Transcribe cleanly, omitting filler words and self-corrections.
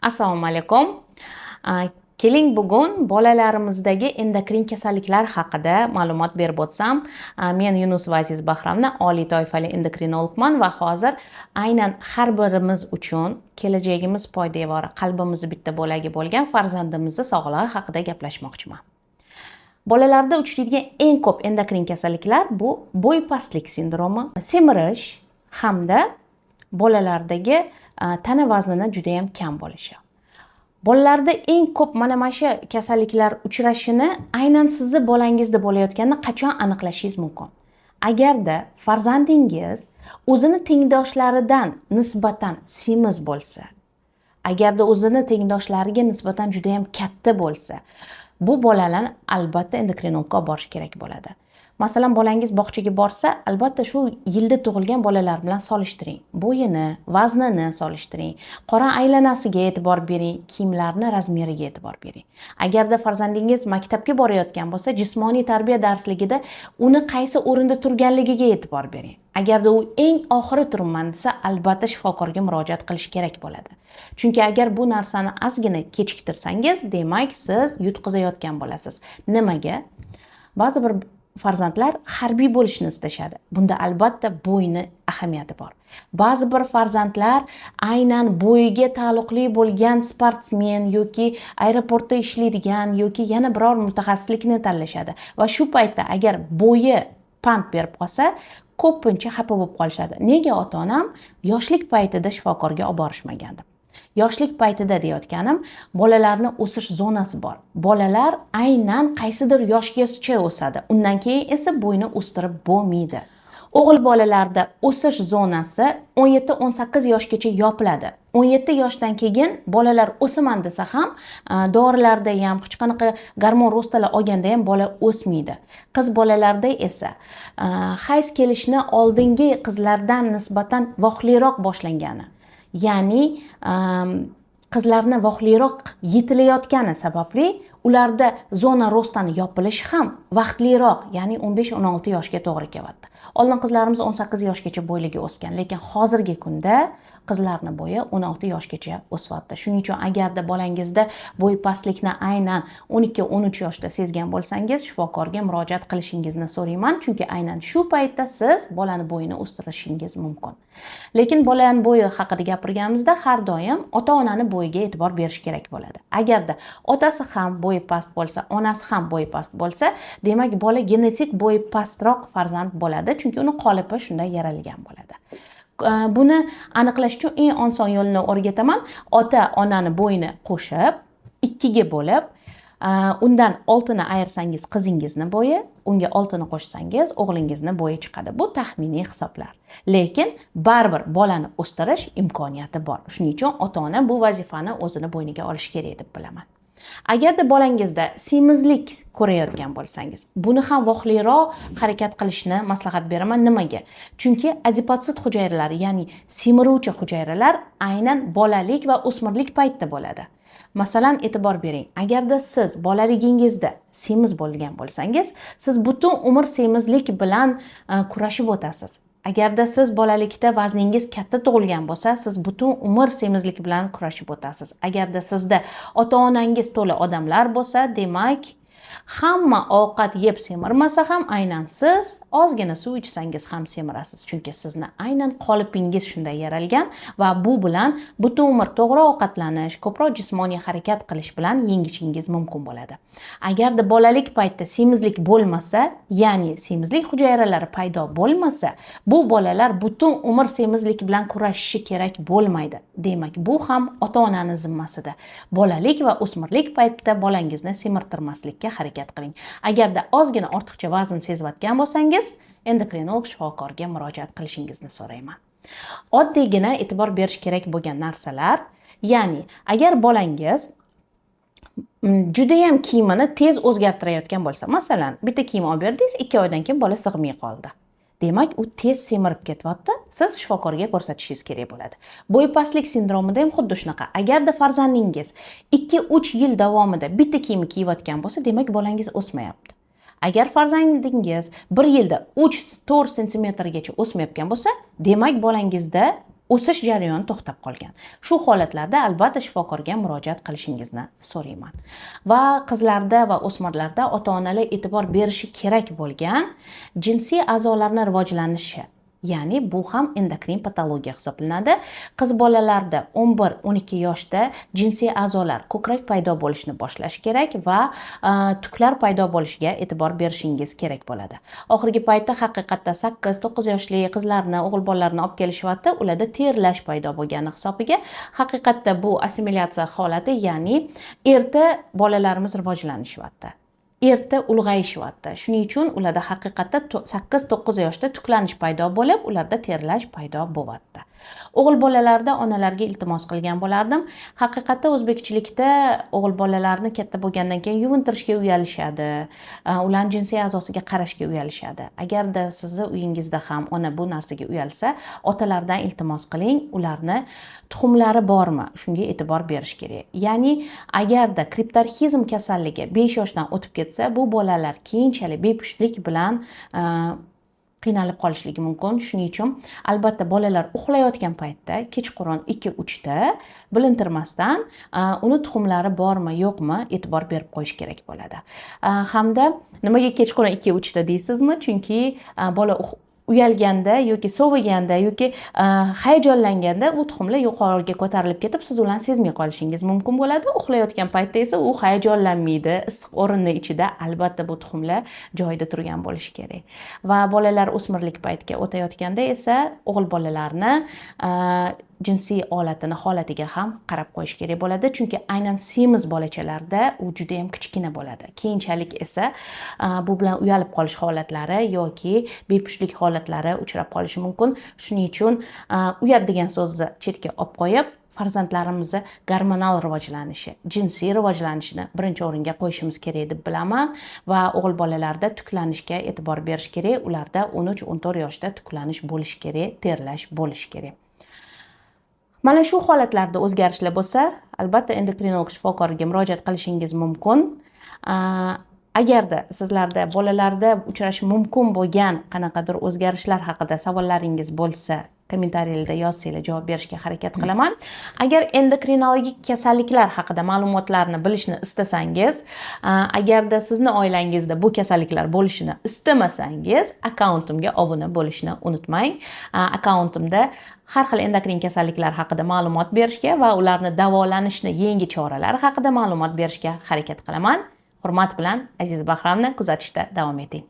Assalomu alaykum. Keling, bugun bolalarimizdagi endokrin kasalliklar haqida ma'lumot berib o'tsam. Men Yunusova Aziz Bahramni, oliy toifali endokrinologman va hozir aynan har birimiz uchun kelajagimiz poydevori, qalbimizni bitta bo'lagi bo'lgan farzandimizni sog'lig'i haqida gaplashmoqchiman. Bolalarda uchraydigan eng ko'p endokrin kasalliklar bu bo'ypastlik sindromi, semirish hamda bolalardagi tana vaznini judayam kam bo'lishi. Bolalarda eng ko'p mana shu kasalliklar uchrashini aynan sizni bolangizda bo'layotganini qachon aniqlashingiz mumkin? Agarda farzandingiz o'zini tengdoshlaridan nisbatan semiz bo'lsa, agarda o'zini tengdoshlariga nisbatan judayam katta bo'lsa, bu bolalarni albatta endokrinologga olib borish kerak bo'ladi. Masalan, bolangiz bog'chaga borsa, albatta shu yilda tug'ilgan bolalar bilan solishtiring. Bo'yini, vaznini solishtiring. Qorin aylanasiga e'tibor bering, kiyimlarni razmeriga e'tibor bering. Agarda farzandingiz maktabga borayotgan bo'lsa, jismoniy tarbiya darsligida uni qaysi o'rinda turganligiga e'tibor bering. Agarda u eng oxiri turibman desa, albatta shifokorga murojaat qilish kerak bo'ladi. Chunki agar bu narsani ozgina kechiktirsangiz, demak, siz yutqizayotgan bo'lasiz. Nimaga? Ba'zi bir farzandlar harbiy bo'lishni istashadi. Bunda albatta bo'yni ahamiyati bor. Ba'zi bir farzandlar aynan bo'yiga taalluqli bo'lgan sportsmen yoki aeroportda ishlaydigan yoki yana biror mutaxassislikni tanlashadi va shu paytda agar bo'yi pand berib qolsa, ko'pincha xafa bo'lib qolishadi. Nega ota-onam yoshlik paytida shifokorga olib borishmagan deb. Yoshlik paytida deyotganim, bolalarni o'sish zonasi bor. Bolalar aynan qaysidir yoshgacha o'sadi. Undan keyin esa bo'yni o'stirib bo'lmaydi. O'g'il bolalarda o'sish zonasi 17-18 yoshgacha yopiladi. 17 yoshdan keyin bolalar o'saman desa ham, dorilarda ham, hech qanaqa гормон роста lar olganda ham bola o'smaydi. Qiz bolalarda esa hayz kelishni oldingi qizlardan nisbatan vaqtliroq boshlangani, ya'ni qizlarni vaqtliroq yetilayotgani sababli ularda зона роста ni yopilishi ham vaqtliroq, ya'ni 15-16 yoshga to'g'ri kelyapti. Oldin qizlarimiz 18 yoshgacha bo'yligi o'sgan, lekin hozirgi kunda qizlarni bo'yi 16 yoshgacha o'syapti. Shuning uchun agarda bolangizda bo'y pastlikni aynan 12-13 yoshda sezgan bo'lsangiz, shifokorga murojaat qilishingizni so'rayman, chunki aynan shu paytda siz bolani bo'yini o'stirishingiz mumkin. Lekin bolani bo'yi haqida gapirganimizda har doim ota-onani bo'yiga e'tibor berish kerak bo'ladi. Agarda otasi ham bo'yi past bo'lsa, onasi ham bo'yi past bo'lsa, demak, bola genetik bo'yi pastroq farzand bo'ladi, chunki uni qolipi shunday yaralgan bo'ladi. Buni aniqlash uchun eng oson yo'lini o'rgataman. Ota onani bo'yini qo'shib, ikkiga bo'lib, undan oltini ayirsangiz qizingizni bo'yi, unga oltini qo'shsangiz o'g'lingizni bo'yi chiqadi. Bu taxminiy hisoblar. Lekin baribir bolani o'stirish imkoniyati bor. Shuning uchun ota-ona bu vazifani o'zini bo'yniga olishi kerak deb bilaman. Agarda bolangizda semizlik ko'rayotgan bo'lsangiz, buni ham vaqtliroq harakat qilishni maslahat beraman. Nimaga? Chunki adipotsit hujayralari, ya'ni semiruvchi hujayralar aynan bolalik va o'smirlik paytida bo'ladi. Masalan, e'tibor bering, agarda siz bolaligingizda semiz bo'lgan bo'lsangiz, siz butun umr semizlik bilan kurashib o'tasiz. Agarda siz bolalikda vazningiz katta tug'ilgan bo'lsa, siz butun umr semizlik bilan kurashib o'tasiz. Agarda sizda ota-onangiz to'la odamlar bo'lsa, demak, hamma ovqat yeb semirmasa ham, aynan siz ozgina suv ichsangiz ham semirasiz. Chunki sizni aynan qolipingiz shunday yaralgan va bu bilan butun umr to'g'ri ovqatlanish, ko'proq jismoniy harakat qilish bilan yengishingiz mumkin bo'ladi. Agarda bolalik paytida semizlik bo'lmasa, ya'ni semizlik hujayralari paydo bo'lmasa, bu bolalar butun umr semizlik bilan kurashishi kerak bo'lmaydi. Demak, bu ham ota-onani zimmasida. Bolalik va o'smirlik paytida bolangizni semirtirmaslikka harakat qiling. Agarda ozgina ortiqcha vazn sezayotgan bo'lsangiz, endokrinolog shifokorga murojaat qilishingizni so'rayman. Oddiygina e'tibor berish kerak bo'lgan narsalar, ya'ni agar bolangiz judayam kiyimini tez o'zgartirayotgan bo'lsa, masalan, bitta kiyim olib berdingiz, 2 oydan keyin bola sig'may qoldi. Demak, u tez semirib ketyapti, siz shifokorga ko'rsatishingiz kerak bo'ladi. Bo'ypastlik sindromida ham xuddi shunaqa. Agarda farzandingiz 2-3 yil davomida bitta kiyimni kiyayotgan bo'lsa, demak, bolangiz o'smayapti. Agar farzandingiz 1 yilda 3-4 santimetrgacha o'smayotgan bo'lsa, demak, bolangizda O'sish jarayoni to'xtab qolgan. Shu holatlarda albatta shifokorga murojaat qilishingizni so'rayman. Va qizlarda va o'smirlarda ota-onalar e'tibor berishi kerak bo'lgan jinsiy a'zolarni rivojlanishi, ya'ni bu ham endokrin patologiya hisoblanadi. Qiz bolalarda 11-12 yoshda jinsiy a'zolar, ko'krak paydo bo'lishini boshlashi kerak va tuklar paydo bo'lishiga e'tibor berishingiz kerak bo'ladi. Oxirgi paytda haqiqatda 8-9 yoshli qizlarni, o'g'il bolalarni olib kelishyapti, ularda terlash paydo bo'lgani hisobiga. Haqiqatda bu assimilyatsiya holati, ya'ni erta bolalarimiz rivojlanishyapti, erta ulg'ayishyapti. Shuning uchun ularda haqiqatda 8-9 yoshda tuklanish paydo bo'lib, ularda terlash paydo bo'lyapti. O'g'il bolalarda onalarga iltimos qilgan bo'lardim. Haqiqatda o'zbekchilikda o'g'il bolalarni katta bo'lgandan keyin yuvintirishga uyalishadi, ularni jinsiy a'zosiga qarashga uyalishadi. Agarda sizni uyingizda ham ona bu narsaga uyalsa, otalardan iltimos qiling, ularni tuxumlari bormi, shunga e'tibor berish kerak. Ya'ni agarda kriptorxizm kasalligi 5 yoshdan o'tib ketsa, bu bolalar keyinchalik bepushtlik bilan qiynalib qolishligi mumkin. Shuning uchun albatta bolalar uxlayotgan paytda kechqurun 2-3da bilintirmasdan uni tuxumlari bormi, yo'qmi, e'tibor berib qo'yish kerak bo'ladi. Hamda nimaga kechqurun 2-3da deysizmi? Chunki bola uyalganda yoki soviganda yoki hayajonlanganda u tuxumlar yuqoriga ko'tarilib ketib, siz ularni sezmay qolishingiz mumkin bo'ladi. Uxlayotgan paytda esa u hayajonlanmaydi, issiq o'rinni ichida albatta bu tuxumlar joyida turgan bo'lishi kerak. Va bolalar o'smirlik paytiga o'tayotganda esa o'g'il bolalarni jinsiy olatini holatiga ham qarab qo'yish kerak bo'ladi, chunki aynan semiz bolachalarda u juda yam kichkina bo'ladi. Keyinchalik esa bu bilan uyalib qolish holatlari yoki bepushtlik holatlari uchrab qolishi mumkin. Shuning uchun uyat degan so'zni chetga olib qo'yib, farzandlarimizni gormonal rivojlanishi, jinsiy rivojlanishini birinchi o'ringa qo'yishimiz kerak deb bilaman. Va o'g'il bolalarda tuklanishga e'tibor berish kerak. Ularda 13-14 yoshda tuklanish bo'lishi kerak, terlash bo'lishi kerak. Mana shu holatlarda o'zgarishlar bo'lsa, albatta endokrinolog shifokoriga murojaat qilishingiz mumkin. Agarda sizlarda bolalarda uchrashi mumkin bo'lgan qanaqadir o'zgarishlar haqida savollaringiz bo'lsa, kommentariylarda yozsanglar, javob berishga harakat qilaman. Agar endokrinologik kasalliklar haqida ma'lumotlarni bilishni istasangiz, agarda sizni oilangizda bu kasalliklar bo'lishini istamasangiz, akkauntimga obuna bo'lishni unutmang. Akkauntimda har xil endokrin kasalliklar haqida ma'lumot berishga va ularni davolanishni yangi choralari haqida ma'lumot berishga harakat qilaman. Hurmat bilan, Aziz Bahramni kuzatishda davom eting.